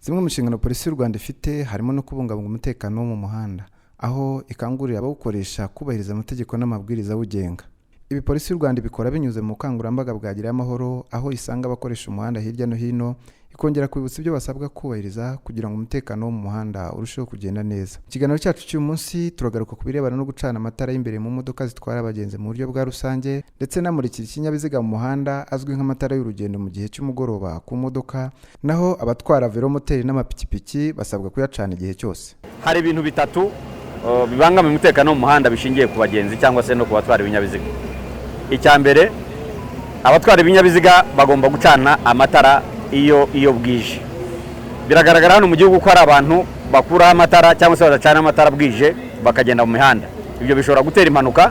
Zimwe mu nshingano Polisi y'u Rwanda ifite harimo no kubungabunga umutekano wo mu muhanda, aho ikangurira abawukoresha kubahiriza amategeko n'amabwiriza awugenga. Ibi Polisi y'u Rwanda ibikora binyuze mu bukangurambaga bwa Gerayo Amahoro, aho isanga abakoresha umuhanda hirya no hino, ikongera kubibutsa ibyo basabwa kubahiriza kugira ngo umutekano wo mu muhanda urusheho kugenda neza. Ikiganiro cyacu cy'uyu munsi turagaruka ku birebana no gucana amatara y'imbere mu modoka zitwara abagenzi mu buryo bwa rusange, ndetse n'amurikira ikinyabiziga mu muhanda azwi nk'amatara y'urugendo mu gihe cy'umugoroba ku modoka, naho abatwara velomoteri n'amapikipiki basabwa kuyacana igihe cyose. Hari ibintu bitatu bibangamiye umutekano wo mu muhanda bishingiye ku bagenzi cyangwa se no ku batwara ibinyabiziga. Icya mbere, abatwara ibinyabiziga bagomba gucana amatara iyo bwije. Biragaragara hano mu gihugu ko hari abantu bakuraho amatara cyangwa se badacana amatara bwije bakagenda mu mihanda. Ibyo bishobora gutera impanuka,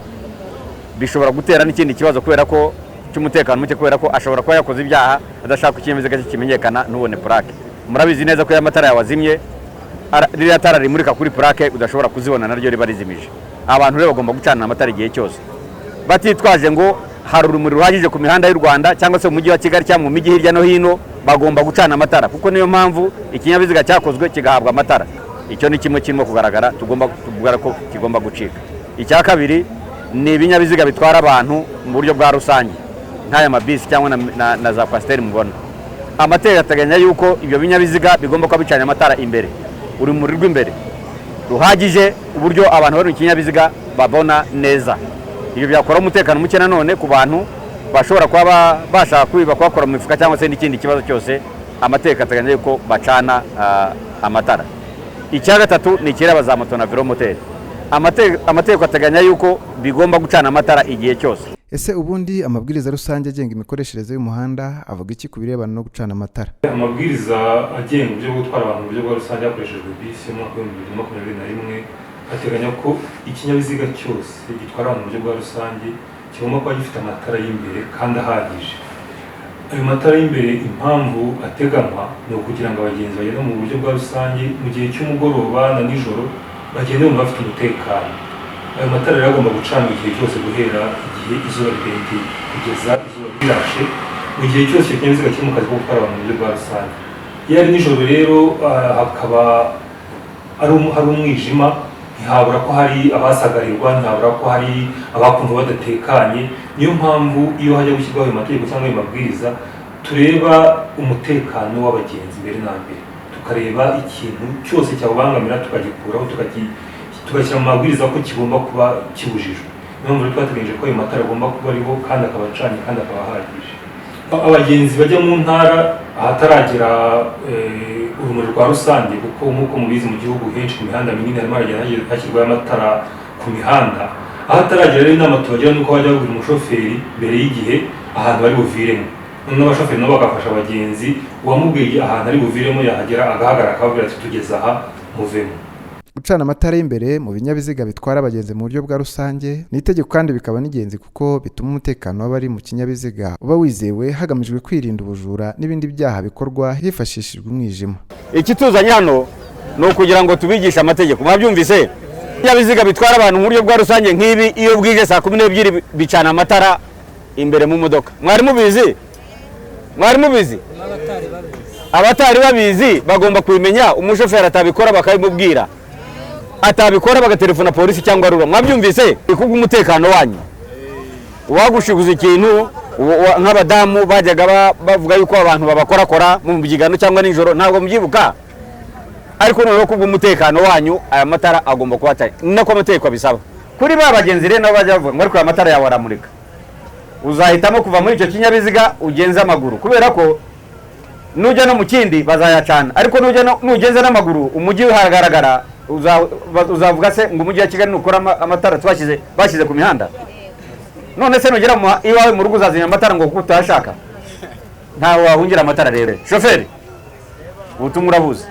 bishobora gutera n'ikindi kibazo kubera ko cy'umutekano muke, kubera ko ashobora kuba yakoze ibyaha adashaka ko ikinyabiziga cye kimenyekana ntubone purake. Murabizi neza ko iyo amatara yawe azimye, ririya tara rimurika kuri purake udashobora kuzibona, naryo riba rizimije. Abantu rero bagomba gucana amatara igihe cyose, batitwaje ngo hari urumuri ruhagije ku mihanda y'u Rwanda cyangwa se mu mujyi wa Kigali cyangwa mu mijyi hirya no hino. Bagomba gucana amatara kuko niyo mpamvu ikinyabiziga cyakozwe kigahabwa amatara. Icyo ni kimwe kirimo kugaragara tugomba kuvuga ko kigomba gucika. Icya kabiri ni ibinyabiziga bitwara abantu mu buryo bwa rusange, nk'aya mabisi cyangwa na za kwasiteri mubona. Amategeko ateganya yuko ibyo binyabiziga bigomba kuba bicanye amatara imbere, urumuri rw'imbere ruhagije, uburyo abantu bari mu kinyabiziga babona neza. Ibyo byakora umutekano muke nanone ku bantu bashobora kuba bashaka kwiba, kuhakora mu mifuka cyangwa se n'ikindi kibazo cyose. Amategeko ateganya yuko bacana amatara. Icya gatatu ni ikireba za moto na velomoteri. Amategeko ateganya yuko bigomba gucana amatara igihe cyose. Ese ubundi amabwiriza rusange agenga imikoreshereze y'umuhanda avuga iki ku birebana no gucana amatara? Amabwiriza agenga uburyo bwo gutwara abantu mu buryo bwa rusange hakoreshejwe bisi mu mwaka wa 2021 ateganya ko ikinyabiziga cyose gitwara abantu mu buryo bwa rusange kigomba kuba gifite amatara y'imbere kandi ahagije. Ayo matara y'imbere, impamvu ateganywa ni ukugira ngo abagenzi bagenda mu buryo bwa rusange mu gihe cy'umugoroba na nijoro bagende bumva bafite umutekano. Ayo matara rero agomba gucanwa igihe cyose, guhera igihe izuba rirengeye kugeza izuba rirashe, mu gihe cyose icyo kinyabiziga kiri mu kazi ko gutwara abantu mu buryo bwa rusange. Iyo ari nijoro rero, hakaba hari umwijima, ntihabura ko hari abasagarirwa, ntihabura ko hari abakumva badatekanye. Niyo mpamvu iyo hajya gushyirwaho ayo mategeko cyangwa ayo mabwiriza, tureba umutekano w'abagenzi mbere na mbere, tukareba ikintu cyose cyawubangamira tukagikuraho, tugashyira mu mabwiriza ko kigomba kuba kibujijwe. Niyo mpamvu rero twateganyije ko ayo matara agomba kuba ariho kandi akaba acanye kandi akaba ahagije. Abagenzi bajya mu ntara ahataragera urumuri rwa rusange, kuko nk'uko mubizi mu gihugu henshi ku mihanda minini harimo haragenda hashyirwaho amatara ku mihanda, aho ataragera rero inama tubagira ni uko bajya babwira umushoferi mbere y'igihe ahantu bari buviremo, noneho abashoferi nabo bagafasha abagenzi. Uwamubwiye ahantu ari buviremo yahagera agahagarara akababwira ati: "Tugeze aha, muvemo." Gucana amatara y'imbere mu binyabiziga bitwara abagenzi mu buryo bwa rusange ni itegeko kandi bikaba n'ingenzi, kuko bituma umutekano w'abari mu kinyabiziga uba wizewe, hagamijwe kwirinda ubujura n'ibindi byaha bikorwa hifashishijwe umwijima. Ikituzanye hano ni ukugira ngo tubigishe amategeko. Mwabyumvise? Ibinyabiziga bitwara abantu mu buryo bwa rusange nk'ibi, iyo bwije saa 12 bicana amatara imbere mu modoka. Mwari mubizi? Mwari mubizi? Abatari babizi bagomba kubimenya. Umushoferi atabikora bakabimubwira, atabikora bagatelefona polisi cyangwa RURA. Mwabyumvise? Kubw'umutekano wanyu. Uwagushiguza ikintu, nk'abadamu bajyaga bavuga yuko abantu babakorakora mu byigano cyangwa nijoro, ntabwo mubyibuka? Ariko noneho kubw'umutekano wanyu aya matara agomba kuba atari ni nako amategeko abisaba. Kuri ba bagenzi rero nabo bajya bavuga ngo: "Ariko aya matara yawe aramurika." Uzahitamo kuva muri icyo kinyabiziga ugenze amaguru, kubera ko nujya no mu kindi bazayacana. Ariko nujya nugenza n'amaguru umujyi haragaragara. Uzavuga se ngo umujyi wa Kigali nukora amatara twashyize bashyize ku mihanda? None se nugera iwawe mu rugo uzazimya amatara ngo kuko utayashaka? Ntawe wahungira amatara. Rero shoferi, ubutumwa urabuzi,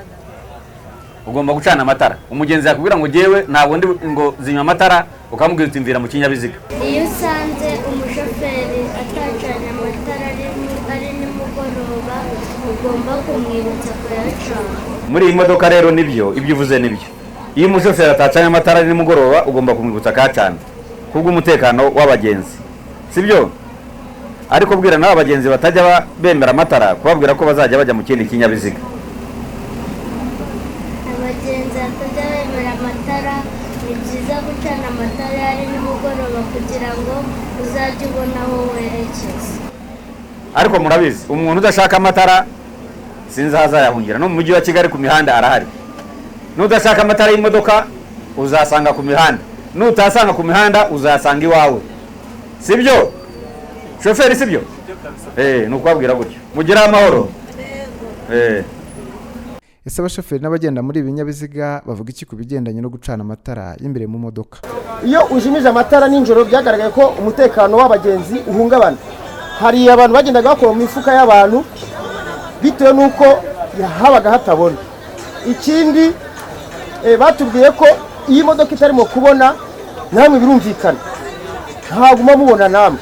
ugomba gucana amatara. Umugenzi yakubwira ngo: "Jyewe ntabwo ndi ngo zimya amatara," ukamubwira uti: "Mvira mu kinyabiziga." Iyo usanze umushoferi atacanye amatara ari nimugoroba, ugomba kumwibutsa kuyacana. Muri iyi modoka rero nibyo, ibyo uvuze nibyo. Iyo umushoferi atacanye amatara ari nimugoroba, ugomba kumwibutsa akayacana kubw'umutekano w'abagenzi, sibyo? Ariko bwira n'aba bagenzi batajya bemera amatara, kubabwira ko bazajya bajya mu kindi kinyabiziga. gucana amatara iyo ari nimugoroba kugira ngo uzajye ubona aho werekeza. Ariko murabizi, umuntu udashaka amatara sinzi aho azayahungira. No mu mujyi wa Kigali ku mihanda arahari. N'udashaka amatara y'imodoka uzasanga ku mihanda, nutasanga ku mihanda uzasanga iwawe, sibyo shoferi? Sibyo? Ni ukubabwira gutyo, mugire amahoro. Ese abashoferi n'abagenda muri ibi binyabiziga bavuga iki ku bigendanye no gucana amatara y'imbere mu modoka? Iyo ujimije amatara nijoro, byagaragaye ko umutekano w'abagenzi uhungabana. Hari abantu bagendaga bakora mu mifuka y'abantu bitewe n'uko habaga hatabona. Ikindi, batubwiye ko iyo imodoka itarimo kubona, namwe birumvikana ntaguma mubona namwe.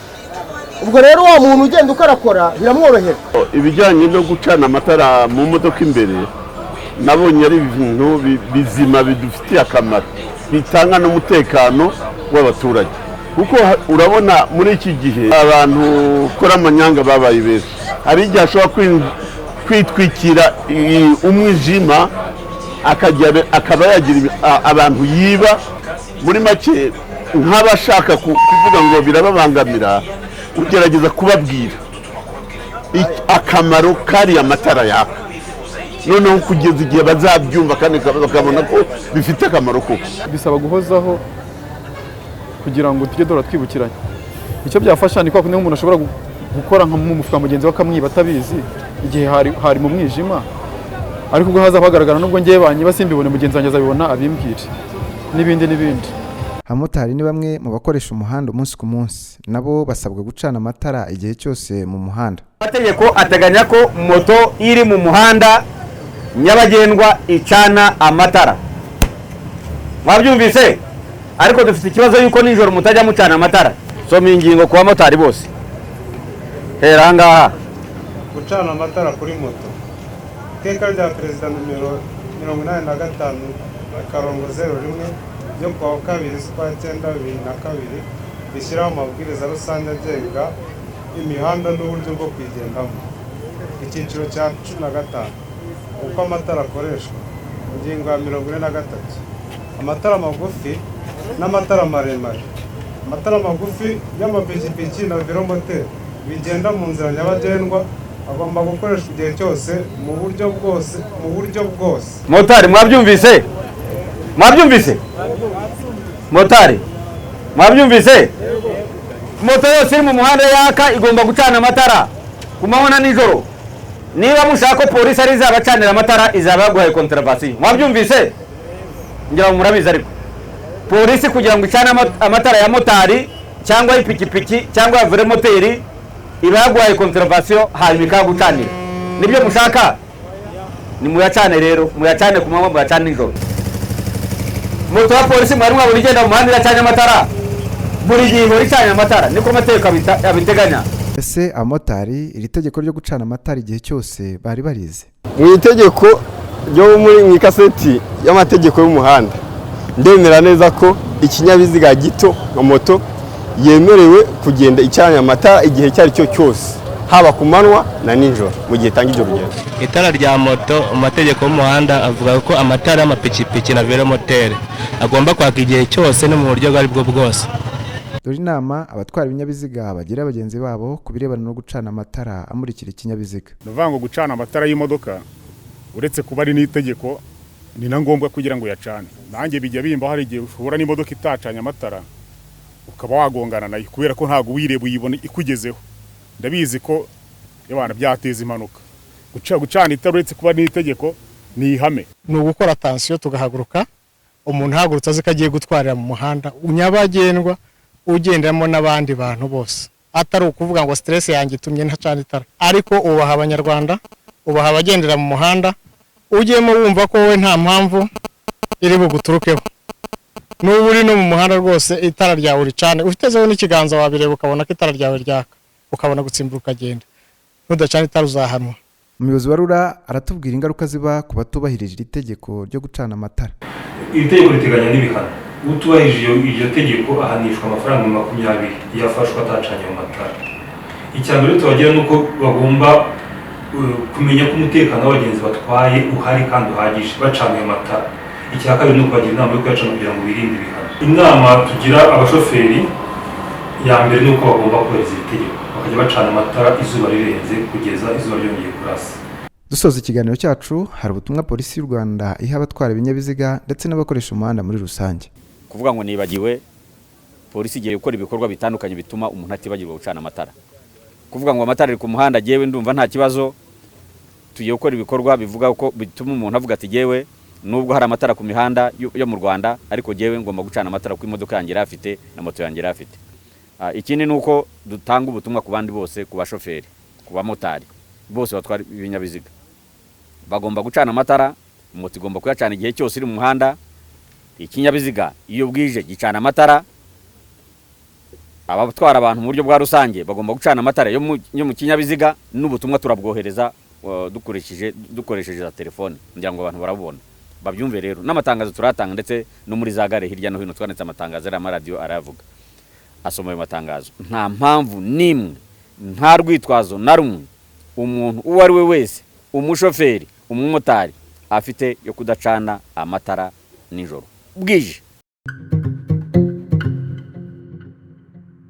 Ubwo rero wa muntu ugenda ukarakora biramworohera. Ibijyanye no gucana amatara mu modoka imbere, nabonye ari ibintu bizima bidufitiye akamaro, bitanga n'umutekano w'abaturage, kuko urabona muri iki gihe abantu bakora amanyanga babaye benshi. Hari igihe ashobora kwitwikira umwijima akaba yagira abantu yiba. Muri make, nk'abashaka kuvuga ngo birababangamira, ugerageza kubabwira akamaro kariya matara yaka, noneho kugeza igihe bazabyumva kandi bakabona ko bifite akamaro koko. Bisaba guhozaho kugira ngo tujye duhora twibukiranya. Icyo byafasha ni kwa kundi umuntu ashobora gukora nka mu mufuka mugenzi we akamwiba atabizi igihe hari mu mwijima, ariko ubwo haza hagaragara, nubwo ngewe banyiba simbibone, mugenzi wanjye azabibona abimbwire, n'ibindi n'ibindi. Abamotari ni bamwe mu bakoresha umuhanda umunsi ku munsi, nabo basabwa gucana amatara igihe cyose mu muhanda. Amategeko ateganya ko moto iri mu muhanda nyabagendwa icana amatara, mwabyumvise? Ariko dufite ikibazo yuko nijoro mutajya mucana amatara. Soma iyi ngingo ku bamotari bose, hera aha ngaha. Gucana amatara kuri moto. Iteka rya Perezida nimero 85-01 ryo kuwa 2 z'ukwa 9 2002 rishyiraho amabwiriza rusange agenga imihanda n'uburyo bwo kuyigendamo. Icyiciro cya 15, uko amatara akoreshwa. Ingingo ya 43, amatara magufi n'amatara maremare. Amatara magufi y'amapikipiki na velomoteri bigenda mu nzira nyabagendwa agomba gukoreshwa igihe cyose, mu buryo bwose, mu buryo bwose. Motari, mwabyumvise? Mwabyumvise? Motari, mwabyumvise? Moto yose iri mu muhanda yaka igomba gucana amatara ku manywa na nijoro. Niba mushaka ko polisi ari izabacanira amatara, izaba yaguhaye contravention. Mwabyumvise? Ngira ngo murabizi. Ariko polisi kugira ngo icane amatara ya motari cyangwa y'ipikipiki cyangwa ya velomoteri, iba yaguhaye contravention, hanyuma ikagucanira. Nibyo mushaka? Nimuyacane rero, muyacane ku manywa, muyacane nijoro. Moto ya polisi mwari mwabona igenda mu muhanda iracanye amatara? Buri gihe ihora icanye amatara, niko amategeko abiteganya. Ese abamotari iri tegeko ryo gucana amatara igihe cyose bari barize? Mu itegeko ryo muri mu ikaseti y'amategeko y'umuhanda, ndemera neza ko ikinyabiziga gito nka moto yemerewe kugenda icanye amatara igihe icyo ari cyo cyose, haba ku manywa na nijoro, mu gihe itanga iryo rugendo. Itara rya moto, mu mategeko y'umuhanda avuga ko amatara y'amapikipiki na velomoteri agomba kwaka igihe cyose no mu buryo ubwo ari bwo bwose. Dore inama abatwara ibinyabiziga bagira bagenzi babo ku birebana no gucana amatara amurikira ikinyabiziga. Ni ukuvuga ngo gucana amatara y'imodoka, uretse kuba ari n'itegeko, ni na ngombwa kugira ngo uyacane. Nanjye bijya bimba, hari igihe ushobora n'imodoka itacanye amatara ukaba wagongana nayo, kubera ko ntabwo uyireba, uyibona ikugezeho. Ndabizi ko abana byateza impanuka. Gucana itara, uretse kuba n'itegeko, ni ihame. Ni ugukora attention, tugahaguruka. Umuntu ahagurutse azi ko agiye gutwarira mu muhanda nyabagendwa ugenderamo n'abandi bantu bose, atari ukuvuga ngo stress yanjye itumye ntacana itara. Ariko ubaha Abanyarwanda, ubaha abagendera mu muhanda, ugiyemo wumva ko wowe nta mpamvu iri buguturukeho. N'ubu uri no mu muhanda rwose, itara ryawe uricane utezeho n'ikiganza, wabireba ukabona ko itara ryawe ryaka, ukabona gutsimbura ukagenda. Nudacana itara uzahanwa. Umuyobozi wa RURA aratubwira ingaruka ziba ku batubahirije iri tegeko ryo gucana amatara. Iri tegeko riteganya n'ibihano. Utubahirije iryo tegeko ahanishwa amafaranga 20 iyo afashwe atacanye ayo matara. Icya mbere tubagira ni uko bagomba kumenya ko umutekano w'abagenzi batwaye uhari kandi uhagije bacana ayo matara. Icya kabiri ni ukubagira inama yo kuyacana kugira ngo birinde ibihano. Inama tugira abashoferi ya mbere ni uko bagomba kubahiriza iri tegeko, bakajya bacana amatara izuba rirenze kugeza izuba ryongeye kurasa. Dusoza ikiganiro cyacu, hari ubutumwa Polisi y'u Rwanda iha abatwara ibinyabiziga ndetse n'abakoresha umuhanda muri rusange. Kuvuga ngo nibagiwe, polisi igiye gukora ibikorwa bitandukanye bituma umuntu atibagirwa gucana amatara. Kuvuga ngo amatara ari ku muhanda, jyewe ndumva nta kibazo, tugiye gukora ibikorwa bivuga ko bituma umuntu avuga ati: "Jyewe nubwo hari amatara ku mihanda yo mu Rwanda, ariko jyewe ngomba gucana amatara kuko imodoka yanjye irayafite na moto yanjye irayafite." Ikindi ni uko dutanga ubutumwa ku bandi bose, ku bashoferi, ku bamotari bose batwara ibinyabiziga: bagomba gucana amatara. Moto igomba kuyacana igihe cyose iri mu muhanda. Ikinyabiziga iyo bwije gicana amatara. Abatwara abantu mu buryo bwa rusange bagomba gucana amatara yo mu kinyabiziga. N'ubutumwa turabwohereza dukoresheje za telefone kugira ngo abantu barabubona, babyumve. Rero n'amatangazo turayatanga, ndetse no muri za gare hirya no hino twanditse amatangazo, ariya amaradiyo arayavuga, asoma ayo matangazo. Nta mpamvu n'imwe, nta rwitwazo na rumwe umuntu uwo ari we wese, umushoferi, umumotari, afite yo kudacana amatara nijoro bwije.